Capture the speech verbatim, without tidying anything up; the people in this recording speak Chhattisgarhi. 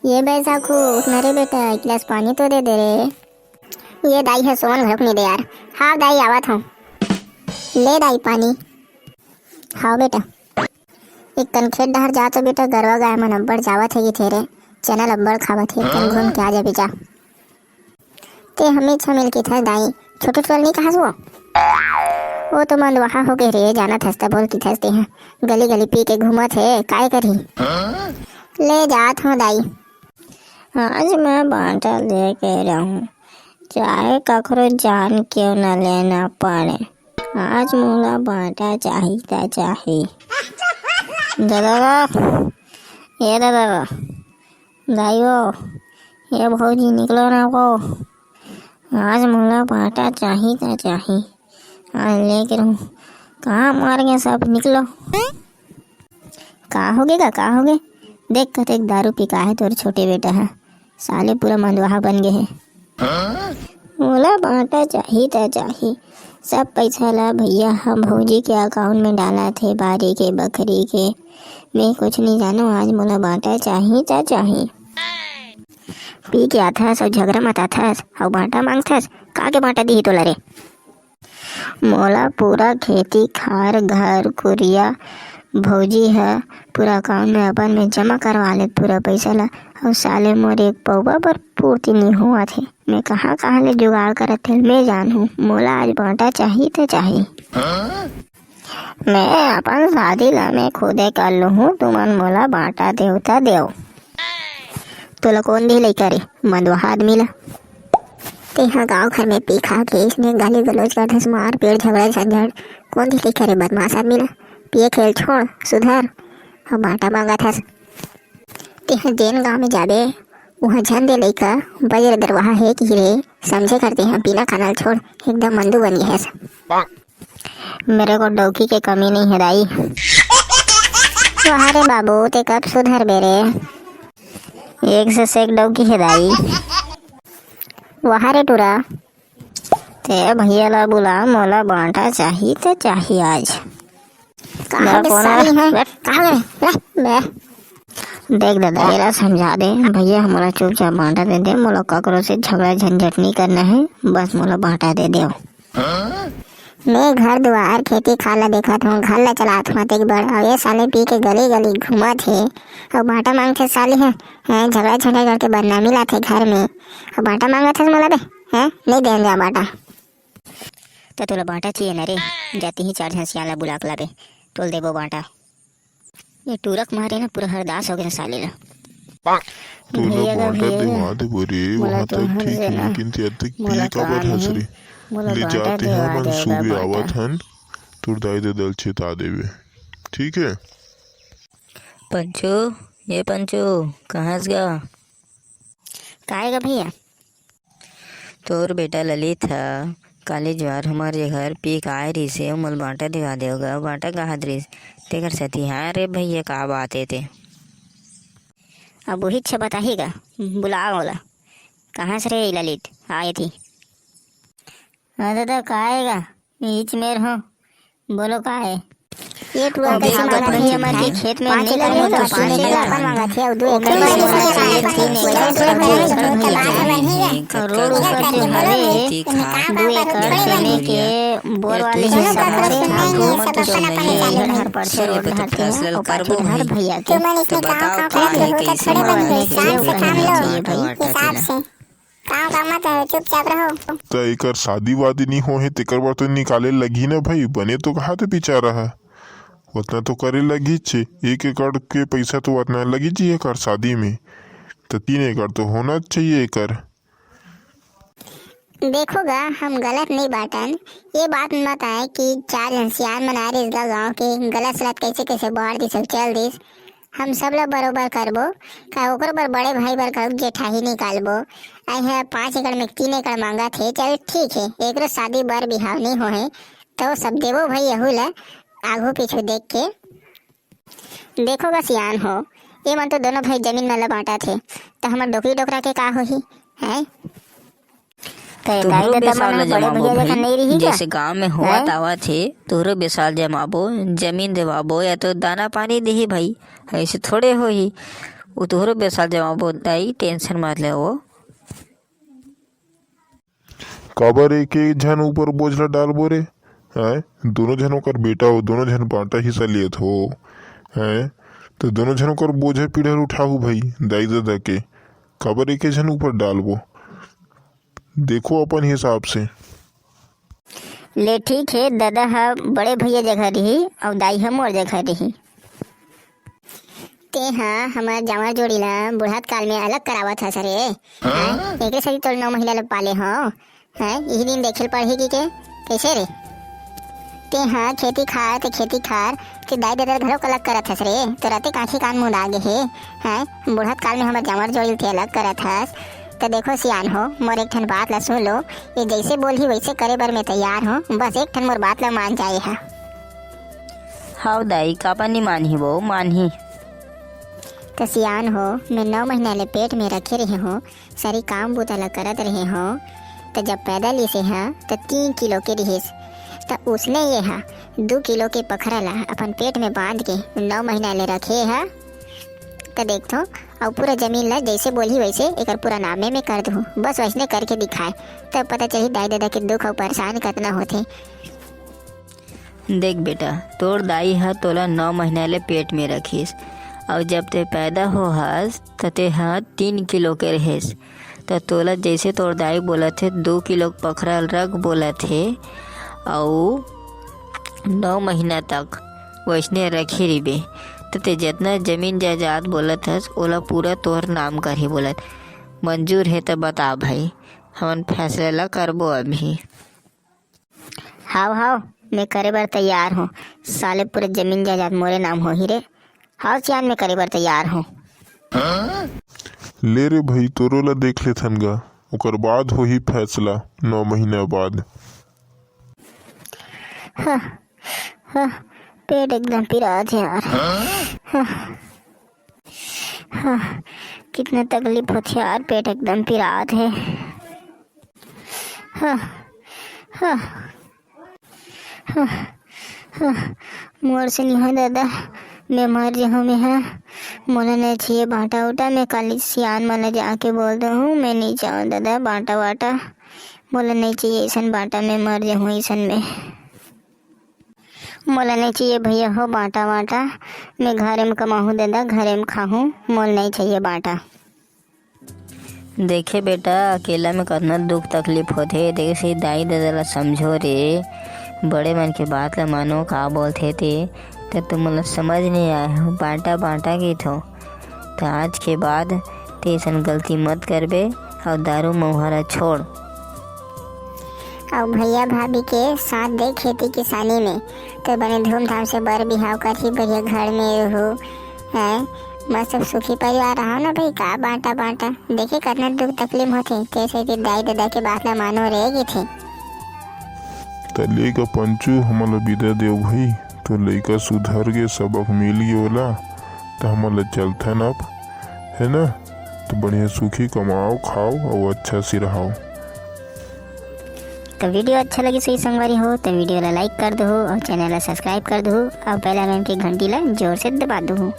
ये बैसाखू, उठ ना रे बेटा, एक गिलास पानी तो दे दे रे। ये दाई ह सोन घलोक नइ दे यार। हाँ दाई, आवत हूँ। ले दाई पानी। हाँ बेटा। एक कन खेत डहर जा तो बेटा, गरवा गाय मन अब्बड़ जावत हे कहिथे रे, चना ल अब्बड़ खावत हे, एक कन घूम के आ जाबे जा। ते हमेशा मिल के थस दाई, छोटे टुरा ल नइ कहस वो। वो तो मंदवाहा हो गे रे, जानत हस त बोल के थस ते ह। गली गली पी के घूमत हे, काय करही? ले जात हूँ दाई। आज मैं बांटा लेके रहूं, चाहे ककरो जान क्यों न लेना पड़े। आज मोला बांटा चाही त चाही। दादा, ए दादा, दाई हो, ए भौजी निकलो ना को। आज मोला बांटा चाही त चाही। आज लेके रहूं। कहाँ मार गए सब, निकलो। का होगे गा, का होगे? देख कतेक दारू पी के आहे तोर छोटे बेटा ह। साले पूरा मंदवाहा बन गे हे। मोला बांटा चाही त चाही। सब पैसा ला भैया ह भौजी के अकाउंट में डालत हे, बारी के, बखरी के। मैं कुछ नइ जानों, आज मोला बांटा चाही त चाही। पी के आथस अउ झगरा मचाथस अउ बांटा मांगथस। का के बांटा दिही तोला रे? मोला पूरा खेती खार, घर कुरिया, भौजी ह पूरा अकाउंट में अपन में जमा करवा ले पूरा पैसा ला। अउ साले मोर एक पौवा बर पूर्ति नइ होवत हे। मैं कहाँ कहाँ ले जुगाड़ करत हे, मैं जानहूँ। मोला आज बांटा चाही त चाही। मैं अपन शादी ला मैं खुदे कर लूहूँ, तुमन मोला बांटा देव त देव। तोला कोन दिही लइका रे, मंदवाहा आदमी ला? तेहा गांव घर में पी खा के इसने गाली गलौज करथस, मार पीट झगड़ा झंझट। कोन दिही लइका रे बदमाश आदमी ला? पिए खेल छोड़, सुधर। अउ बांटा मांगत हस। तेहा जेन गांव में जाबे, उहां झन दे लइका, बजर दरवाहा हे कि रे, समझे कर तेहा, पीना खाना ल छोड़, एकदम मंदू बन गे हस। मेरे को डौकी के कमी नहीं है दाई। वाह रे बाबू, ते कब सुधरबे रे? एक से एक डौकी है दाई। वाह रे टुरा, ते भैया ला बुला, मोला बांटा चाही त चाही आज। कहाँ बे साली है? बैठ। कहाँ गए? बैठ, बैठ। देख दादा, एला समझा दे भैया, मोला चुपचाप बांटा दे दे, मोला ककरो से झगड़ा झंझट नहीं करना है, बस मोला बांटा दे दे। मैं घर दुआर, खेती खार ला देखत हूँ, घर ला चलात हूँ अतेक बड़, अउ ये साले पी के गली गली घूमत हे, अउ बांटा मांगथे साले हे, हैं, झगड़ा झंझट करके बदनामी लाथे घर में, अउ बांटा मांगत हस मोला बे, हैं, नहीं देन जा बांटा। त तोला बांटा चाहिए ना रे, जाती ही चार झन सियान ला बुला के लाबे, तोल देबो बांटा। ये टूरक मारे ना पूरा हरदास हो गया साले ला। तोला भैया का बांटा भैया देवा देबो रे, मोला वहां तो तक हर ठीक है, देना। लेकिन ते अतेक मोला पिए काबर काम हस है, रे? मोला ले बांटा जाते हैं देवा अपन देगा सुबे बांटा। आवत हन, तोर दाई ददा ल चेता देबे, ठीक है? पंचू, ये पंचू, कहाँ से गा? काहे गा भैया? तोर बेटा ललित ह काली जुआर हमर जे घर पी के आए रिहिस हे, मोला बांटा दिवा देव गा, बांटा काहत रिहिस, तेकर सेती। हाँ रे भैया, का बात हे ते? अब उही छ बताही गा, बुलाव ओला। कहाँ से रे ललित? आ एती। हाँ दादा, का हे गा? इच मेर हो। बोलो का हे? ये टुरा कइसे मांगत हे, हमर के खेत में पाँच नहीं एकड़ लगे में तो तो पाँच पाँच एकड़ एकड़ अपन मांगत हे, अउ दू एकड़ में तीन एकड़, तीन एकड़, दू एकड़ भैया। रोड ऊपर जो हवे, दू एकड़ तेने के बोर वाले हिस्सा में आगू हर परछे रोड ढारथे, अउ पाछू ढार भैया के। तुमन इसने गाँव गाँव खड़ा के हो तो थोड़े बन गए, हिसाब से काम लो, हिसाब से। काम काम मत करो, चुपचाप रहो। त एकर शादी वादी नी होहे, तेकर बर तो निकाले लगही ना भाई, बने तो कहा थे बिचारा ह, उतना तो करे लगही छे, एक एकड़ के पैसा तो उतना लगही जी एकर शादी में, त तीन एकड़ तो होना चाहिए एकर। देखो गा, हम गलत नहीं बाटन, ये बात मत आए कि चार झन सियान मन आए रहिस गा गाँव के, गलत सलत कैसे कैसे बांट दिस अउ चल दिस। हम सब ला बरोबर करबो, का ओकर बर बड़े भाई बर कहूँ जेठाही निकालबो। अइहे पाँच एकड़ में तीन एकड़ मांगत हे, चल ठीक हे, एकरो शादी बर बिहाव नइ होहे, तो सब देबो भाई यहू ला आघू पीछू देख के। देखो गा सियान हो, ये मन तो दोनों भाई जमीन मन ला बांटत हे, तो हमर डोकरी डोकरा के का होही, हैं? तोहरो बेसाल ला जमाबो भाई, जैसे गांव में होवत आवत हे, तोहरो बेसाल जमाबो, जमीन देवाबो या तो दाना पानी देही भाई, ऐसे थोड़े होही। उ तोहरो बेसाल जमाबो दाई, टेंशन मत ले वो। काबर एक एक झन ऊपर बोझ ल डालबो रे? हैं, दोनों झन ओकर बेटा हो, दोनों झन बांटा हिस्सा लेत हो। हैं, तो दोनों झन ओकर बोझ पीढ़र उठाहू भाई, दाई ददा के। काबर एक एक झन ऊपर डालबो? देखो अपन हिसाब से। ले ठीक हे, ददा ह बड़े भैया जगह रही अउ दाई ह मोर जगह रही। ते ह हमर जांवर जोड़ी ला बुढ़त काल में अलग करावत हस रे। हैं? एकरे सेती तोर नौ महीना ले पाले हो। हैं? इही दिन देखे ल पड़ही कि के? कैसे रे? ते ह खेती खार, ते खेती खार, ते दाई ददा घलो अलग करत हस रे। तोर अतेक आँखी कान मुंदा गे हे। हैं? बुढ़त काल में हमर जांवर जोड़ी ल ते अलग करत हस। त देखो सियान हो, मोर एक ठन बात ला सुन लो। ये जैसे बोलही वैसे करे बर मैं तैयार हूँ, बस एक ठन मोर बात ला मान जाए हा। हव दाई, काबर नी मानही वो, मानही। त सियान हो, मैं नौ महीना ले पेट में रखे रहे हूँ, सारी काम बूता ला करत रहे हूँ, त जब पैदा लिसे हा त तीन किलो के रिहिस, त उसने ये हा दू किलो के पखरा ला अपन पेट में बांध के नौ महीना ले रखे हा। त देखथो, अउ पूरा जमीन ला जैसे बोलही वैसे एकर पूरा नामे में कर दूँ। बस वैसने करके दिखाए, तब पता चलही दाई ददा के दुख अउ परेशान कतना होथे। देख बेटा, तोर दाई ह तोला नौ महीना ले पेट में रखिस, अउ जब ते पैदा हो हस, त ते ह तीन किलो के रहेस। त तोला जैसे तोर दाई बोलत हे, दू किलो पखरा रख बोलत हे, अउ नौ महीना तक वैसने रखे रहिबे, त ते जतना जमीन जायदाद बोलत हस, ओला पूरा तोर नाम करही बोलत। मंजूर हे त बता भाई, हमन फैसला ला करबो अभी। हाव, हाव, मैं करे बर तैयार हूँ। साले पूरे जमीन जायदाद मोरे नाम होही रे। हाव सियान, मैं करे बर तैयार हूँ। ले रे भाई, तोरो ला देख लेथन गा, ओकर बाद होही फैसला, नौ महीना बाद। हाँ, हाँ, पेट एकदम पिरात हे यार। हाँ। हाँ, कितना तकलीफ होथे यार, पेट एकदम पिरात हे। हाँ, हाँ, हाँ, हाँ, मोर से नहीं हो दादा, मैं मर जहूँ मैं हा। मोला नहीं चाहिए बांटा उटा, मैं काली सियान मन ला जाके बोल दूँ, मैं नहीं चाहूँ दादा बांटा वाटा, मोला नहीं चाहिए ऐसन बांटा, मैं मर जहूँ ऐसन में। मोला नहीं चाहिए भैया हो बांटा वांटा, मैं घरे में कमाहूँ दादा, घरे में खाहूँ, मोला नहीं चाहिए बांटा। देखे बेटा, अकेला में कतना दुख तकलीफ होथे, देखे से दाई ददा ला समझो रे, बड़े मन के बात ला मानो, का बोलथे ते, त तुमन ला समझ नहीं आए हो, बांटा बांटा कहिथो। त आज के बाद ते अइसन गलती मत करबे अउ दारू मउहा ला छोड़। अउ भैया भाभी के साथ दे खेती किसानी में, तो बने धूमधाम से बर बिहाव करही, बढ़िया घर में रहू, हैं, मस्त सुखी परिवार रहो ना भाई, का बांटा बांटा, देखे कतना दुख तकलीफ होथे, ते सेती दाई ददा के बात ला मानो रे कहिथे। त ले गा पंचू, हमन ला बिदा देव भाई, तो लइका सुधर गे, सबक मिल गे ओला, त हमन ला चलथन अब, है ना? तो बढ़िया सुखी कमाओ, खाओ अउ अच्छा से रहो। तो वीडियो अच्छा लगिस होही संगवारी हो, तो वीडियो ला लाइक कर दो अउ चैनल ला सब्सक्राइब कर दो अउ बेल आइकन के घंटी ला जोर से दबा दो।